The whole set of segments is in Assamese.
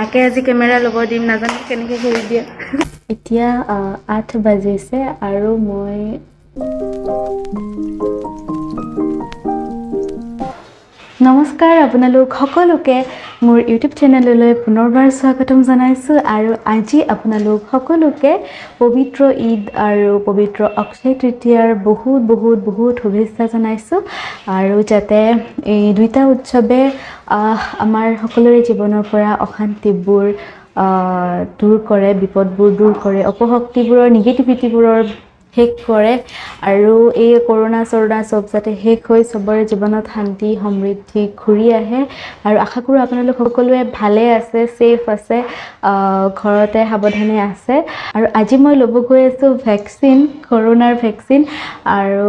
মাকে আজি কেমেৰা ল'ব দিম, নাজানো কেনেকৈ কৰি দিয়ে। এতিয়া 8 বাজিছে আৰু মই নমস্কাৰ আপোনালোক সকলোকে মোৰ ইউটিউব চেনেললৈ পুনৰবাৰ স্বাগতম জনাইছোঁ। আৰু আজি আপোনালোক সকলোকে পবিত্ৰ ঈদ আৰু পবিত্ৰ অক্ষয় তৃতীয়াৰ বহুত বহুত বহুত শুভেচ্ছা জনাইছোঁ। আৰু যাতে এই দুইটা উৎসৱে আমাৰ সকলোৰে জীৱনৰ পৰা অশান্তিবোৰ দূৰ কৰে, বিপদবোৰ দূৰ কৰে, অপশক্তিবোৰৰ নিগেটিভিটিবোৰৰ শেষ কৰে আৰু এই কৰোণা চৰোণা চব যাতে শেষ হৈ চবৰে জীৱনত শান্তি সমৃদ্ধি ঘূৰি আহে। আৰু আশা কৰোঁ আপোনালোক সকলোৱে ভালে আছে, ছেফ আছে, ঘৰতে সাৱধানে আছে। আৰু আজি মই ল'ব গৈ আছোঁ ভেকচিন, কৰোণাৰ ভেকচিন। আৰু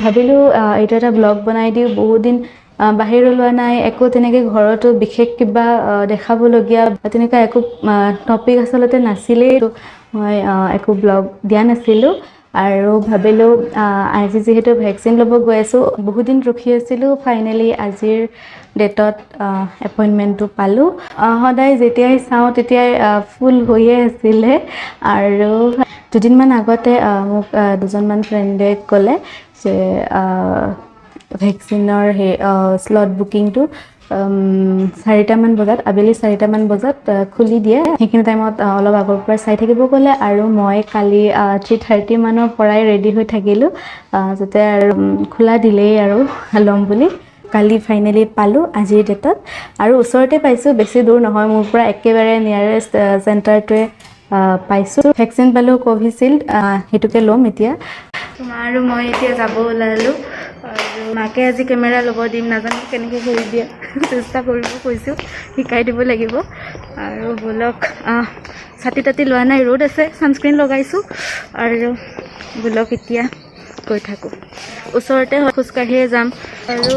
ভাবিলোঁ এইটো এটা ব্লগ বনাই দিওঁ। বহুত দিন বাহিৰ ওলোৱা নাই, একো তেনেকৈ ঘৰতো বিশেষ কিবা দেখাবলগীয়া তেনেকুৱা একো টপিক আচলতে নাছিলেই, তো মই একো ব্লগ দিয়া নাছিলোঁ। আৰু ভাবিলোঁ আজি যিহেতু ভেকচিন ল'ব গৈ আছোঁ, বহুদিন ৰখি আছিলোঁ, ফাইনেলি আজিৰ ডেটত এপইণ্টমেণ্টটো পালোঁ। সদায় যেতিয়াই চাওঁ তেতিয়াই ফুল হৈয়ে আছিলে। আৰু দুদিনমান আগতে মোক দুজনমান ফ্ৰেণ্ডে ক'লে যে ভেকচিনৰ সেই শ্লট বুকিংটো 4টামান বজাত, আবেলি 4টামান বজাত খুলি দিয়ে। সেইখিনি টাইমত অলপ আগৰ পৰা চাই থাকিব ক'লে। আৰু মই কালি 3:30 মানৰ পৰাই ৰেডি হৈ থাকিলোঁ, যাতে আৰু খোলা দিলেই আৰু ল'ম বুলি। কালি ফাইনেলি পালোঁ আজিৰ ডেটত। আৰু ওচৰতে পাইছোঁ, বেছি দূৰ নহয়, মোৰ পৰা একেবাৰে নিয়াৰেষ্ট চেণ্টাৰটোৱে পাইছোঁ। ভেকচিন পালোঁ কোভিচিল্ড, সেইটোকে ল'ম এতিয়া। মা আৰু মই এতিয়া যাব ওলালোঁ। আৰু মাকে আজি কেমেৰা ল'ব দিম, নাজানো কেনেকৈ কৰি দিয়ে, চেষ্টা কৰিব কৈছোঁ, শিকাই দিব লাগিব। আৰু ব'লক, ছাতি তাতি লোৱা নাই, ৰ'দ আছে, ছানস্ক্ৰীণ লগাইছোঁ। আৰু ব'লক এতিয়া গৈ থাকোঁ, ওচৰতে হয়, খোজকাঢ়িয়ে যাম। আৰু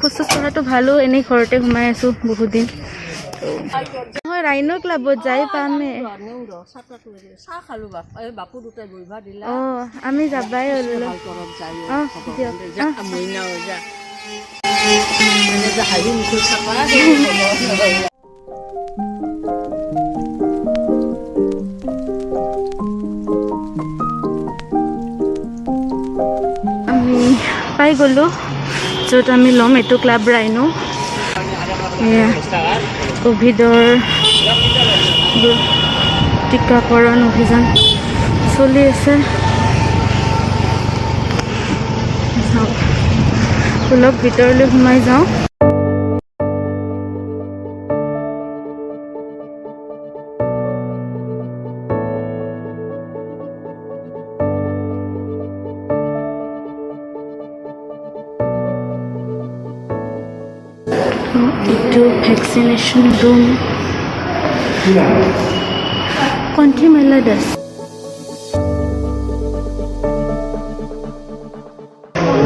খোজ চোজ কঢ়াটো ভালো, এনেই ঘৰতে সোমাই আছোঁ বহুত দিন। নহয়, ৰাইনো ক্লাবত যাই পামে। অঁ, আমি যাবাই হ'লো। অঁ দিয়ক। আমি পাই গ'লোঁ য'ত আমি ল'ম, এইটো ক্লাব ৰাইনো। এয়া ক'ভিডৰ টীকাকৰণ অভিযান চলি আছে। চাওক, অলপ ভিতৰলৈ সোমাই যাওঁ। এইটো ভেকচিনেশ্যন ৰুম। কণ্ঠিমেলা দাস।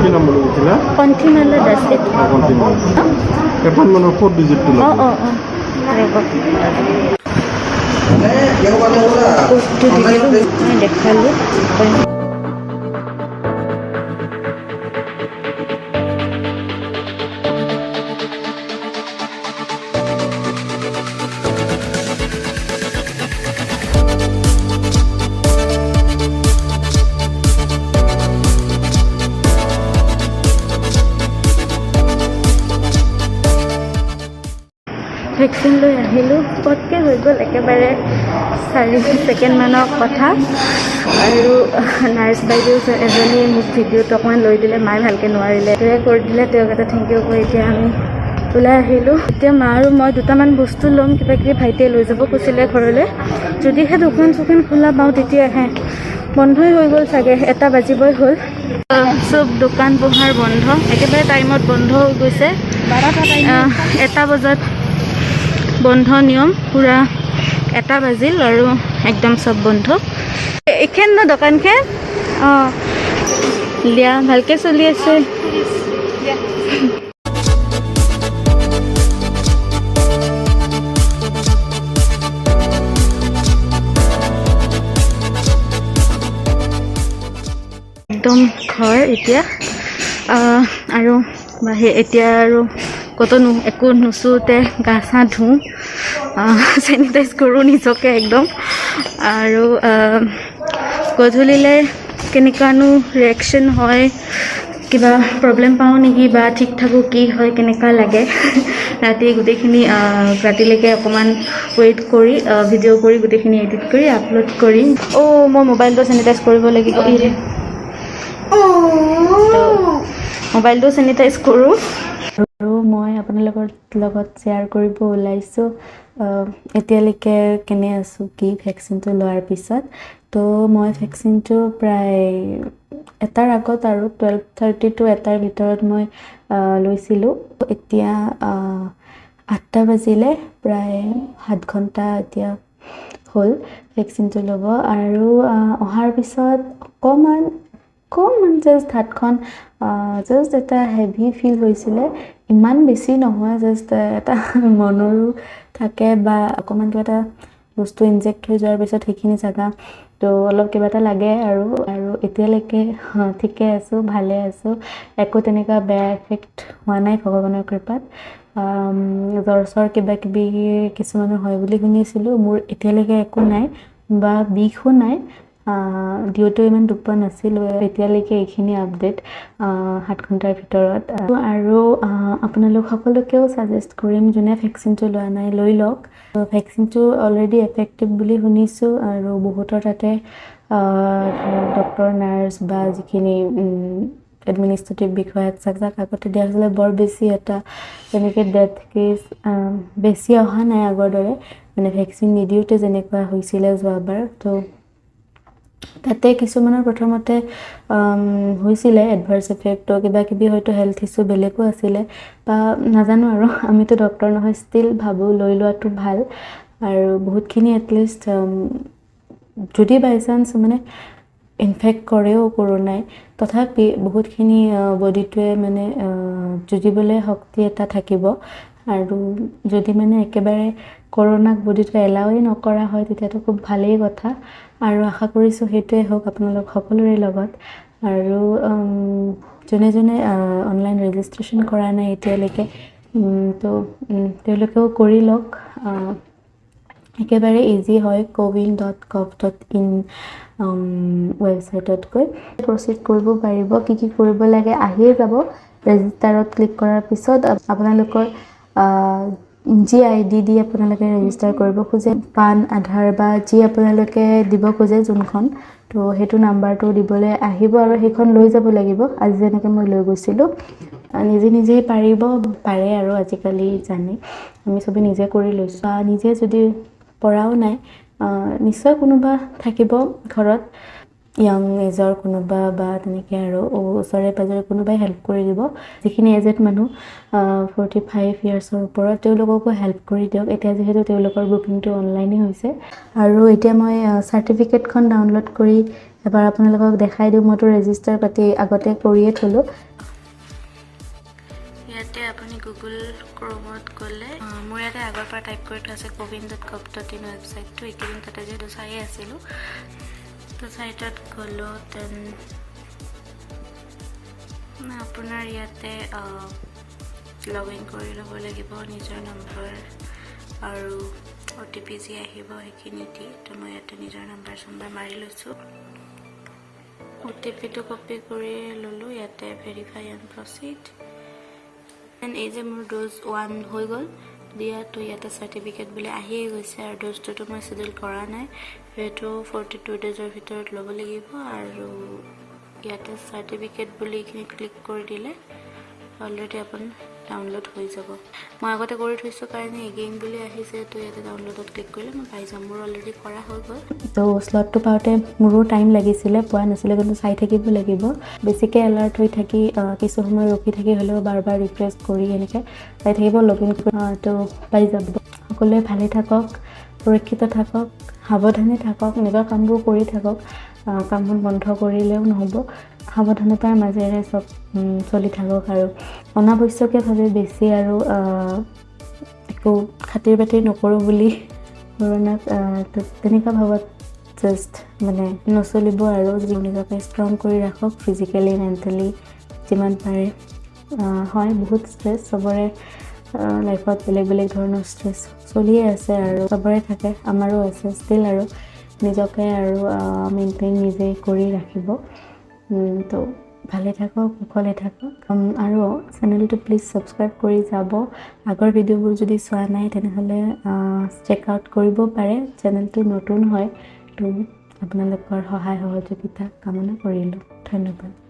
কি নাম বুলি কৈছিলা? কণ্ঠিমেলা দাস এইটো। এপইণ্টমেণ্টৰ ফ'ৰ্থ ডিজিটটো অঁ। লাগিব। অঁ অঁ, ৰ'ব, ক'ডটো দি দিলোঁ, মই দেখালোঁ। ভেকচিন লৈ আহিলোঁ, পটকৈ হৈ গ'ল, একেবাৰে 4 ছেকেণ্ডমানৰ কথা। আৰু নাৰ্ছ বাইদেউ এজনীয়ে মোক ভিডিঅ'টো অকণমান লৈ দিলে, মায়ে ভালকৈ নোৱাৰিলে, তেওঁৱে কৰি দিলে। তেওঁক এটা thank U কৈ এতিয়া আমি ওলাই আহিলোঁ। এতিয়া মা আৰু মই দুটামান বস্তু ল'ম, কিবা কিবি ভাইটিয়ে লৈ যাব কৈছিলে ঘৰলৈ। যদিহে দোকান চোকান খোলা পাওঁ তেতিয়াহে, বন্ধই হৈ গ'ল চাগে, 1 বাজিবই হ'ল। চব দোকান পোহাৰ বন্ধ, একেবাৰে টাইমত বন্ধ হৈ গৈছে। 1 বজাত বন্ধ নিয়ম, পূৰা 1 বাজিল আৰু একদম চব বন্ধ। এইখন ন দোকানখন, অঁ দিয়া, ভালকৈ চলি আছে। একদম ঘৰ এতিয়া। আৰু বাহিৰ এতিয়া আৰু ক'তো একো নুচুওঁতে গা চা ধুওঁ। চেনিটাইজ কৰোঁ নিজকে একদম। আৰু গধূলিলৈ কেনেকুৱানো ৰিয়েকশ্যন হয়, কিবা প্ৰব্লেম পাওঁ নেকি বা ঠিক থাকোঁ, কি হয়, কেনেকুৱা লাগে, ৰাতি গোটেইখিনি ৰাতিলৈকে অকণমান ৱেইট কৰি ভিডিঅ' কৰি গোটেইখিনি এডিট কৰি আপলোড কৰিম। অ', মই মোবাইলটো চেনিটাইজ কৰিব লাগিব। মোবাইলটো চেনিটাইজ কৰোঁ। আৰু মই আপোনালোকৰ লগত শ্বেয়াৰ কৰিব ওলাইছোঁ এতিয়ালৈকে কেনে আছোঁ কি ভেকচিনটো লোৱাৰ পিছত। তো মই ভেকচিনটো প্ৰায় এটাৰ আগত আৰু 12:30 টু এটাৰ ভিতৰত মই লৈছিলোঁ। এতিয়া 8টা বাজিলে, প্ৰায় 7 ঘণ্টা এতিয়া হ'ল ভেকচিনটো ল'ব। আৰু অহাৰ পিছত অকণমান অকণমান জাষ্ট হাতখন জাষ্ট এটা হেভি ফিল হৈছিলে। ইমান বেছি নহয়, জাষ্ট এটা মনৰো থাকে বা অকণমান কিবা এটা বস্তু ইনজেক্ট হৈ যোৱাৰ পিছত সেইখিনি জেগা তো অলপ কিবা এটা লাগে। আৰু আৰু এতিয়ালৈকে ঠিকে আছোঁ, ভালে আছোঁ। একো তেনেকুৱা বেয়া এফেক্ট হোৱা নাই ভগৱানৰ কৃপাত। জ্বৰ চৰ কিবা কিবি কিছুমানৰ হয় বুলি শুনিছিলোঁ, মোৰ এতিয়ালৈকে একো নাই বা বিষো নাই। দিওঁতেও ইমান দুখ পোৱা নাছিলোঁ। এতিয়ালৈকে এইখিনি আপডেট 7 ঘণ্টাৰ ভিতৰত। আৰু আপোনালোক সকলোকেও ছাজেষ্ট কৰিম, যোনে ভেকচিনটো লোৱা নাই, লৈ লওক। ভেকচিনটো অলৰেডি এফেক্টিভ বুলি শুনিছোঁ আৰু বহুতৰ তাতে ডক্টৰ, নাৰ্ছ বা যিখিনি এডমিনিষ্ট্ৰেটিভ বিষয়াক যাক যাক আগতে দিয়া হৈছিলে, বৰ বেছি এটা তেনেকৈ ডেথ কেছ বেছি অহা নাই আগৰ দৰে, মানে ভেকচিন নিদিওঁতে যেনেকুৱা হৈছিলে যোৱাবাৰ। তো তাতে কিছুমানৰ প্ৰথমতে হৈছিলে এডভাৰ্চ এফেক্ট, কিবা কিবি, হয়তো হেল্থ ইছ্যু বেলেগো আছিলে বা নাজানো আৰু, আমিতো ডক্টৰ নহয়। ষ্টিল ভাবোঁ লৈ লোৱাটো ভাল আৰু বহুতখিনি এটলিষ্ট যদি বাই চান্স মানে ইনফেক্ট কৰেও কৰোণাই, তথাপি বহুতখিনি বডিটোৱে মানে যুঁজিবলৈ শক্তি এটা থাকিব। আৰু যদি মানে একেবাৰে কৰোণাক বডিটোৱে এলাওৱেই নকৰা হয়, তেতিয়াতো খুব ভালেই কথা। আৰু আশা কৰিছোঁ সেইটোৱে হওক আপোনালোক সকলোৰে লগত। আৰু যোনে যোনে অনলাইন ৰেজিষ্ট্ৰেশ্যন কৰা নাই এতিয়ালৈকে, তো তেওঁলোকেও কৰি লওক। একেবাৰে ইজি হয়। cowin.gov.in ৱেবছাইটত গৈ প্ৰচিড কৰিব পাৰিব। কি কি কৰিব লাগে আহিয়ে যাব। ৰেজিষ্টাৰত ক্লিক কৰাৰ পিছত আপোনালোকৰ যি আই ডি দি আপোনালোকে ৰেজিষ্টাৰ কৰিব খোজে, পান, আধাৰ বা যি আপোনালোকে দিব খোজে যোনখন, তো সেইটো নাম্বাৰটো দিবলৈ আহিব আৰু সেইখন লৈ যাব লাগিব। আজি যেনেকৈ মই লৈ গৈছিলোঁ, নিজে নিজেই পাৰিব পাৰে আৰু আজিকালি জানে, আমি চবেই নিজে কৰি লৈছোঁ। বা নিজে যদি পৰাও নাই, নিশ্চয় কোনোবা থাকিব ঘৰত, য়ং এজৰ কোনোবা বা তেনেকৈ আৰু ওচৰে পাজৰে কোনোবাই হেল্প কৰি দিব। যিখিনি এজেড মানুহ, 45 ইয়াৰ্ছৰ ওপৰত, তেওঁলোককো হেল্প কৰি দিয়ক, এতিয়া যিহেতু তেওঁলোকৰ বুকিংটো অনলাইনেই হৈছে। আৰু এতিয়া মই চাৰ্টিফিকেটখন ডাউনলোড কৰি এবাৰ আপোনালোকক দেখাই দিওঁ। মইতো ৰেজিষ্টাৰ পাতি আগতে কৰিয়ে থ'লোঁ। ইয়াতে আপুনি গুগল ক্ৰমত গ'লে, মোৰ ইয়াতে আগৰ পৰা টাইপ কৰি থোৱা আছে cowin.gov.in ৱেবছাইটটো। এইকেইদিন তাতে যিহেতু চায়ে আছিলোঁ, তো চাইটত গ'লোঁ। Then আপোনাৰ ইয়াতে লগ ইন কৰি ল'ব লাগিব নিজৰ নম্বৰ আৰু অ' টি পি যি আহিব সেইখিনি দি। তো মই ইয়াতে নিজৰ নাম্বাৰ চাম্বাৰ মাৰি লৈছোঁ, অ' টি পিটো কপি কৰি ল'লোঁ, ইয়াতে ভেৰিফাই এণ্ড প্ৰচিড। এণ্ড এই যে মোৰ ড'জ 1 হৈ গ'ল দিয়াতো, ইয়াতে চাৰ্টিফিকেট বুলি আহিয়ে গৈছে। আৰু ড'জটোতো মই চিডিউল কৰা নাই, সেইটো 42 ডেজৰ ভিতৰত ল'ব লাগিব। আৰু ইয়াতে চাৰ্টিফিকেট বুলি এইখিনি ক্লিক কৰি দিলে অলৰেডি আপোনাৰ ডাউনলোড হৈ যাব। মই আগতে কৰি থৈছোঁ কাৰণে এগেইন বুলি আহিছে। তো ইয়াতে ডাউনলোডত ক্লিক কৰিলে মই পাই যাম। মোৰ অলৰেডি কৰা হৈ গ'ল। তো শ্লটটো পাওঁতে মোৰো টাইম লাগিছিলে, পোৱা নাছিলোঁ, কিন্তু চাই থাকিব লাগিব। বেছিকৈ এলাৰ্ট হৈ থাকি কিছু সময় ৰখি থাকি হ'লেও বাৰ বাৰ ৰিফ্ৰেছ কৰি এনেকৈ চাই থাকিব, লগ ইন তো পাই যাব। সকলোৱে ভালে থাকক, সুৰক্ষিত থাকক, সাৱধানে থাকক, নিজৰ কামবোৰ কৰি থাকক। কামবোৰ বন্ধ কৰিলেও নহ'ব। সাৱধানতাৰ মাজেৰে চব চলি থাকক আৰু অনাৱশ্যকীয়ভাৱে বেছি আৰু একো খাতিৰ বাতিৰ নকৰোঁ বুলি কৰোণাক তেনেকুৱা ভাৱত জাষ্ট মানে নচলিব। আৰু নিজকে ষ্ট্ৰং কৰি ৰাখক ফিজিকেলি, মেণ্টেলি যিমান পাৰে। হয়, বহুত ষ্ট্ৰেছ চবৰে। লাইফত বেলেগ বেলেগ ধৰণৰ ষ্ট্ৰেছ চলিয়ে আছে আৰু চবৰে থাকে, আমাৰো আছে। ষ্টিল আৰু নিজকে আৰু মেইনটেইন নিজে কৰি ৰাখিব। তো ভালে থাকক, কুশলে থাকক আৰু চেনেলটো প্লিজ ছাবস্ক্ৰাইব কৰি যাব। আগৰ ভিডিঅ'বোৰ যদি চোৱা নাই, তেনেহ'লে চেক আউট কৰিব পাৰে। চেনেলটো নতুন হয়, তো আপোনালোকৰ সহায় সহযোগিতা কামনা কৰিলোঁ। ধন্যবাদ।